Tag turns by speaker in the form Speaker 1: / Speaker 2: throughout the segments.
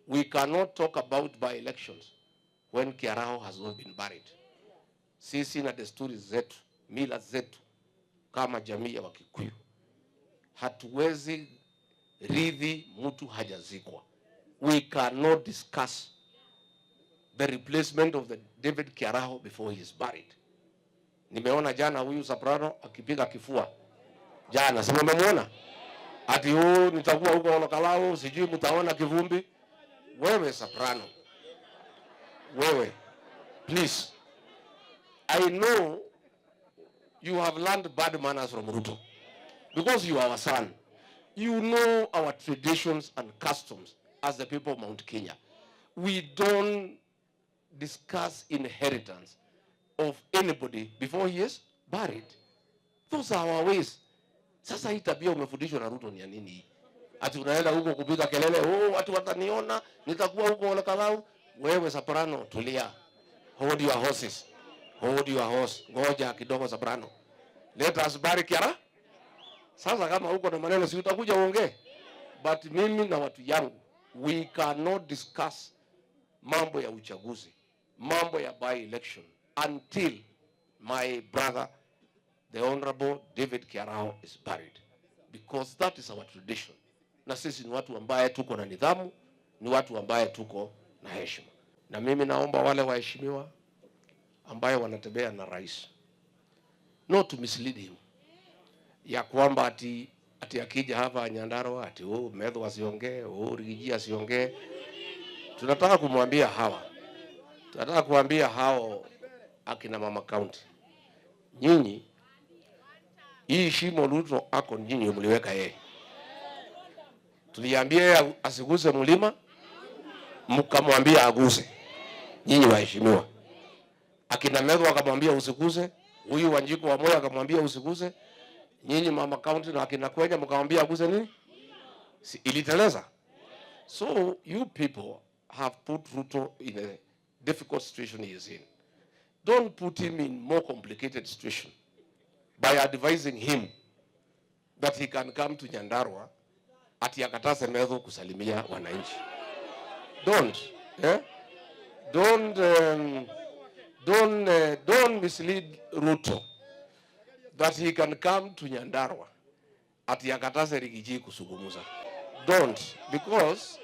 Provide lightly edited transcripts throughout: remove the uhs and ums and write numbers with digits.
Speaker 1: We cannot talk about by elections when Kiaraho has not been buried. Sisi na desturi zetu, mila zetu kama jamii ya Wakikuyu, hatuwezi ridhi mtu hajazikwa. We cannot discuss the replacement of the David Kiaraho before he is buried. Nimeona jana huyu Soprano akipiga kifua jana, si mmemwona? Ati huu nitakuwa huko Olkalou, sijui mtaona kivumbi. Wewe Soprano, wewe please, I know you have learned bad manners from Ruto because you are our son. You know our traditions and customs as the people of Mount Kenya. We don't discuss inheritance of anybody before he is buried. Those are our ways. Sasa hii tabia umefundishwa na Ruto ni ya nini hii? Ati unaenda huko kupiga kelele, "Oh, watu wataniona, nitakuwa huko Olkalou." Wewe Soprano, tulia. Hold your horses. Hold your horse. Ngoja kidogo, Soprano. Let us bury Kiara. Sasa kama uko na maneno, si utakuja uongee? But mimi na watu yangu, we cannot discuss mambo ya uchaguzi, mambo ya by election until my brother, the Honorable David Kiaraho, is buried, because that is our tradition. Na sisi ni watu ambaye tuko na nidhamu, ni watu ambaye tuko na heshima. Na mimi naomba wale waheshimiwa ambaye wanatembea na rais not to mislead him ya kwamba ati akija hapa Nyandarua, ati oh, Methu asiongee, oh, Riggy G asiongee. Tunataka kumwambia hawa, tunataka kuambia hao akina mama county, nyinyi, hii shimo Ruto ako, nyinyi mliweka yeye. Tuliambia yeye asiguse mlima, mkamwambia aguse. Nyinyi waheshimiwa, akina Methu akamwambia usiguse, huyu Wanjiku wa Moyo akamwambia usiguse, nyinyi mama county na akina Kwenya mkamwambia aguse nini? Si iliteleza? So you people have put Ruto in a difficult situation he is in. Don't put him in more complicated situation by advising him that he can come to Nyandarua ati akataze Methu kusalimia wananchi. Don't, eh? Don't mislead Ruto that he can come to Nyandarua ati akataze Riggy G kuzungumza. Don't, because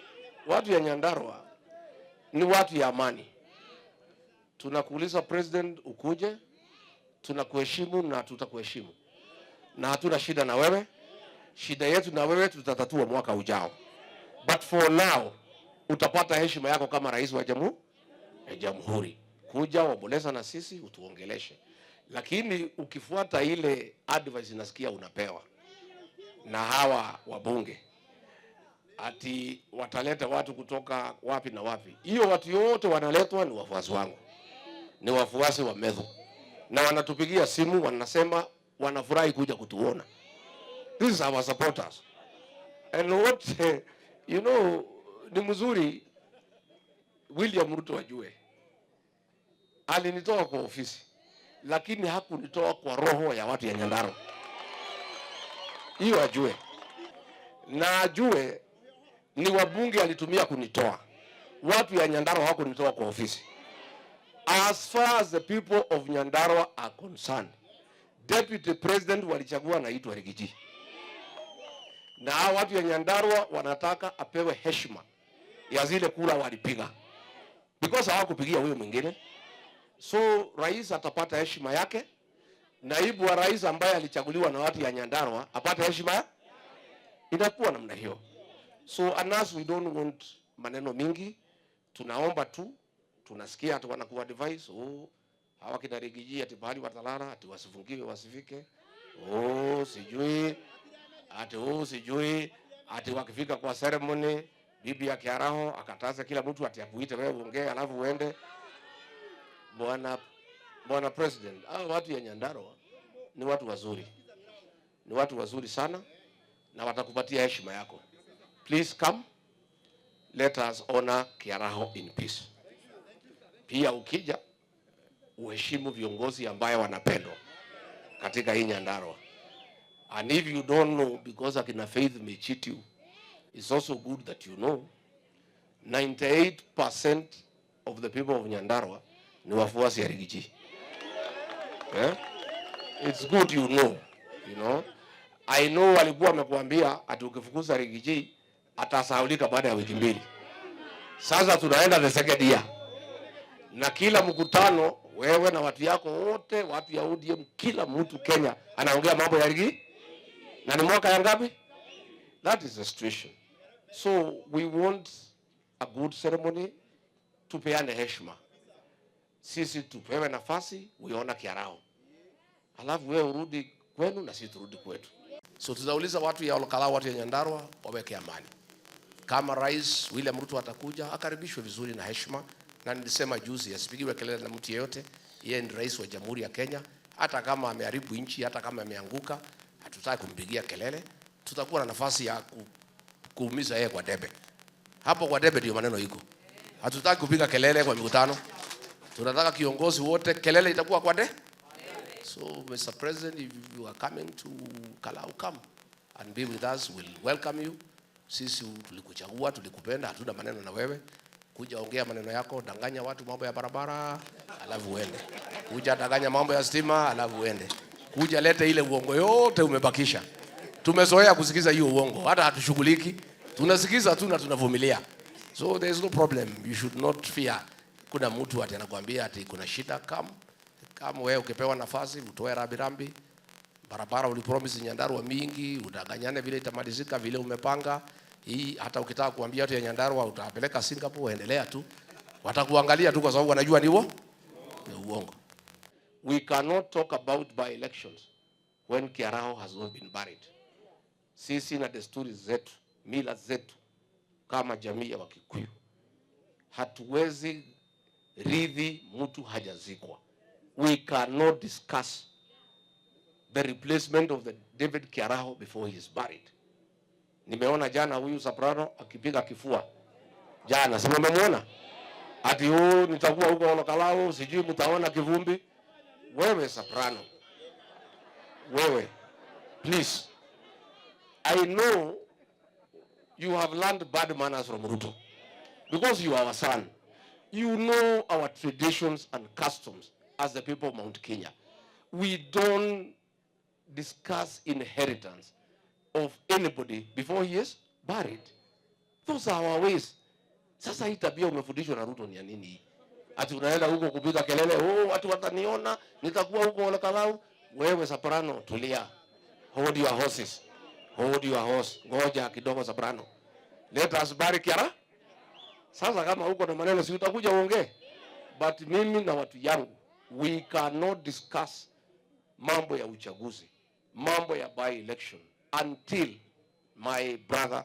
Speaker 1: watu ya Nyandarua ni watu ya amani. Tunakuuliza, President, ukuje, tunakuheshimu na tutakuheshimu na hatuna shida na wewe. Shida yetu na wewe tutatatua mwaka ujao, but for now utapata heshima yako kama rais wa jamhuri. Kuja omboleza na sisi utuongeleshe, lakini ukifuata ile advice nasikia unapewa na hawa wabunge ati wataleta watu kutoka wapi na wapi, hiyo watu yote wanaletwa ni wafuasi wangu, ni wafuasi wa Methu, na wanatupigia simu, wanasema wanafurahi kuja kutuona. This is our supporters. And what you know, ni mzuri William Ruto ajue alinitoa kwa ofisi, lakini hakunitoa kwa roho ya watu ya Nyandarua. Hiyo ajue, na ajue ni wabunge alitumia kunitoa. Watu ya Nyandarua hawakunitoa kwa ofisi. As far as the people of Nyandarua are concerned, Deputy President walichagua anaitwa Riggy G, na hao watu ya Nyandarua wanataka apewe heshima ya zile kura walipiga, because hawakupigia huyo mwingine. So rais atapata heshima yake, naibu wa rais ambaye alichaguliwa na watu ya Nyandarua apate heshima. Inakuwa namna hiyo. So and us, we don't want maneno mingi, tunaomba tu, tunasikia ati wanakuwa advise, oh, hawa kina Riggy G ati mahali watalala, ati wasifungiwe wasifike, oh, sijui ati, oh, sijui ati wakifika kwa ceremony bibi ya Kiaraho akataza kila mtu ati akuite wewe uongee alafu uende. Bwana President, hao watu ya Nyandarua ni watu wazuri, ni watu wazuri sana na watakupatia heshima yako. Please come, let us honor Kiaraho in peace. Pia ukija uheshimu viongozi ambaye wanapendwa katika hii Nyandarua. And if you don't know, because akina Faith may cheat you, it's also good that you know 98% of the people of Nyandarua ni wafuasi ya Riggy G. Eh? It's good you know, you know. I know walikuwa wamekuambia ati ukifukuza Riggy G atasahaulika baada ya wiki 2. Sasa tunaenda the second year. Na kila mkutano wewe na watu yako wote, watu ya ODM, kila mtu Kenya anaongea mambo ya Riggy. Na ni mwaka ya ngapi? That is the situation. So we want a good ceremony, tupeane heshima. Sisi tupewe nafasi, uiona Kiarao. Alafu wewe urudi kwenu na sisi turudi kwetu. So tutauliza watu ya Olkalou, watu ya Nyandarua waweke amani. Kama Rais William Ruto atakuja, akaribishwe vizuri na heshima. Na nilisema juzi asipigiwe kelele na mtu yeyote. Yeye ni rais wa Jamhuri ya Kenya. Hata kama ameharibu nchi, hata kama ameanguka, hatutaki kumpigia kelele. Tutakuwa na nafasi ya kuumiza yeye kwa debe. Hapo kwa debe ndio maneno iko. Hatutaki kupiga kelele kwa mikutano. Tunataka kiongozi wote, kelele itakuwa kwa debe. So Mr. President, if you are coming to Kalau, come and be with us. We'll welcome you. Sisi tulikuchagua, tulikupenda, hatuna maneno na wewe. Kuja ongea maneno yako, danganya watu mambo ya barabara, alafu uende. Kuja danganya mambo ya stima, alafu uende. Kuja lete ile uongo yote umebakisha. Tumezoea kusikiza hiyo uongo, hata hatushughuliki. Tunasikiza tu na tunavumilia. So there is no problem. You should not fear. Kuna mtu ati anakuambia ati kuna shida, come. Kama wewe ukipewa nafasi utoe rambirambi. Barabara ulipromise Nyandarua mingi, udanganyane vile itamalizika vile umepanga. Hii hata ukitaka kuambia watu ya Nyandarua utapeleka Singapore, endelea tu. Watakuangalia tu kwa sababu wanajua ni uongo. We cannot talk about by elections when Kiarao has not been buried. Sisi na desturi zetu, mila zetu kama jamii ya Wakikuyu, hatuwezi ridhi mtu hajazikwa. We cannot discuss the replacement of the David Kiaraho before he is buried. Nimeona jana huyu Soprano akipiga kifua. Jana, si mmemwona? Ati huu nitakuwa huko Olkalou, sijui mtaona kivumbi. Wewe Soprano, wewe, please. I know you have learned bad manners from Ruto because you are our son. You know our traditions and customs as the people of Mount Kenya. We don't discuss inheritance of anybody before he is buried. Those are our ways. Sasa hii tabia umefundishwa na Ruto ni ya nini hii? Ati unaenda huko kupiga kelele, oh, watu wataniona, nitakuwa huko Olkalou. Wewe Soprano, tulia. Hold your horses. Hold your horse. Ngoja kidogo Soprano. Let us bury Kiara. Sasa kama huko na maneno si utakuja uongee. But mimi na watu yangu, we cannot discuss mambo ya uchaguzi, mambo ya by election until my brother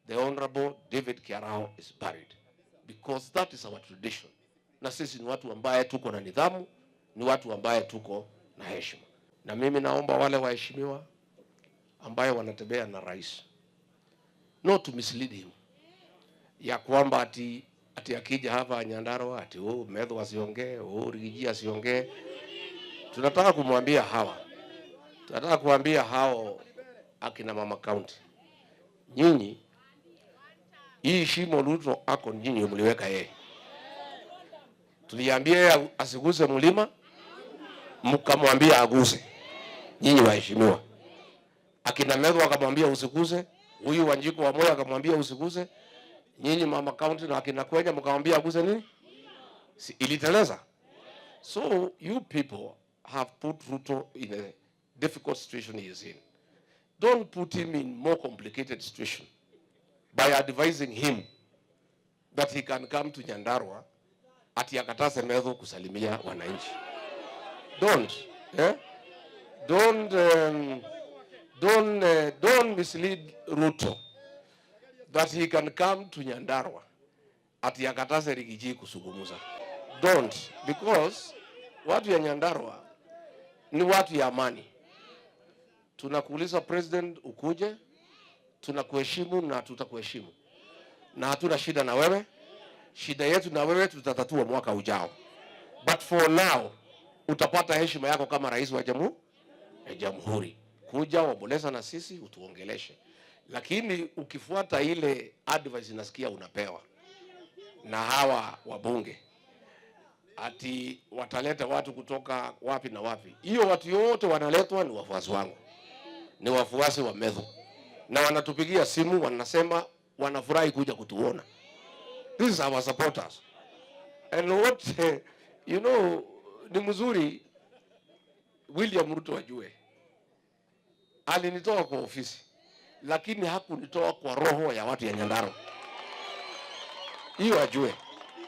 Speaker 1: the Honorable David Kiaraho is buried, because that is our tradition. Na sisi ni watu ambaye tuko na nidhamu, ni watu ambaye tuko na heshima. Na mimi naomba wale waheshimiwa ambaye wanatembea na rais, not to mislead him, ya kwamba ati akija hapa Nyandarua ati oh, Methu asiongee, oh, Riggy G asiongee. Tunataka kumwambia hawa, tunataka kuambia hao akina mama county, nyinyi hii shimo Ruto ako nyinyi mliweka yeye. Tuliambia yeye asiguse mlima, mkamwambia aguse. Nyinyi waheshimiwa. Akina Methu akamwambia usiguse, huyu Wanjiku wa Moyo akamwambia usiguse. Nyinyi mama county na akina Kwenya mkamwambia aguse nini? Si iliteleza. So you people have put Ruto in a difficult situation he is in. Don't put him in more complicated situation by advising him that he can come to Nyandarua ati akataze Methu kusalimia wananchi. Don't, eh? Don't mislead Ruto that he can come to Nyandarua ati akataze Riggy G kuzungumza. Don't, because watu ya Nyandarua ni watu ya amani. Tunakuuliza president ukuje, tunakuheshimu na tutakuheshimu. Na hatuna shida na wewe. Shida yetu na wewe tutatatua mwaka ujao. But for now utapata heshima yako kama rais wa jamhuri. Kuja waomboleza na sisi utuongeleshe. Lakini ukifuata ile advice nasikia unapewa, na hawa wabunge ati wataleta watu kutoka wapi na wapi. Hiyo watu yote wanaletwa ni wafuasi wangu, ni wafuasi wa Methu, na wanatupigia simu, wanasema wanafurahi kuja kutuona. This is our supporters and what ni mzuri William Ruto ajue alinitoa kwa ofisi, lakini hakunitoa kwa roho ya watu ya Nyandarua. Hiyo ajue.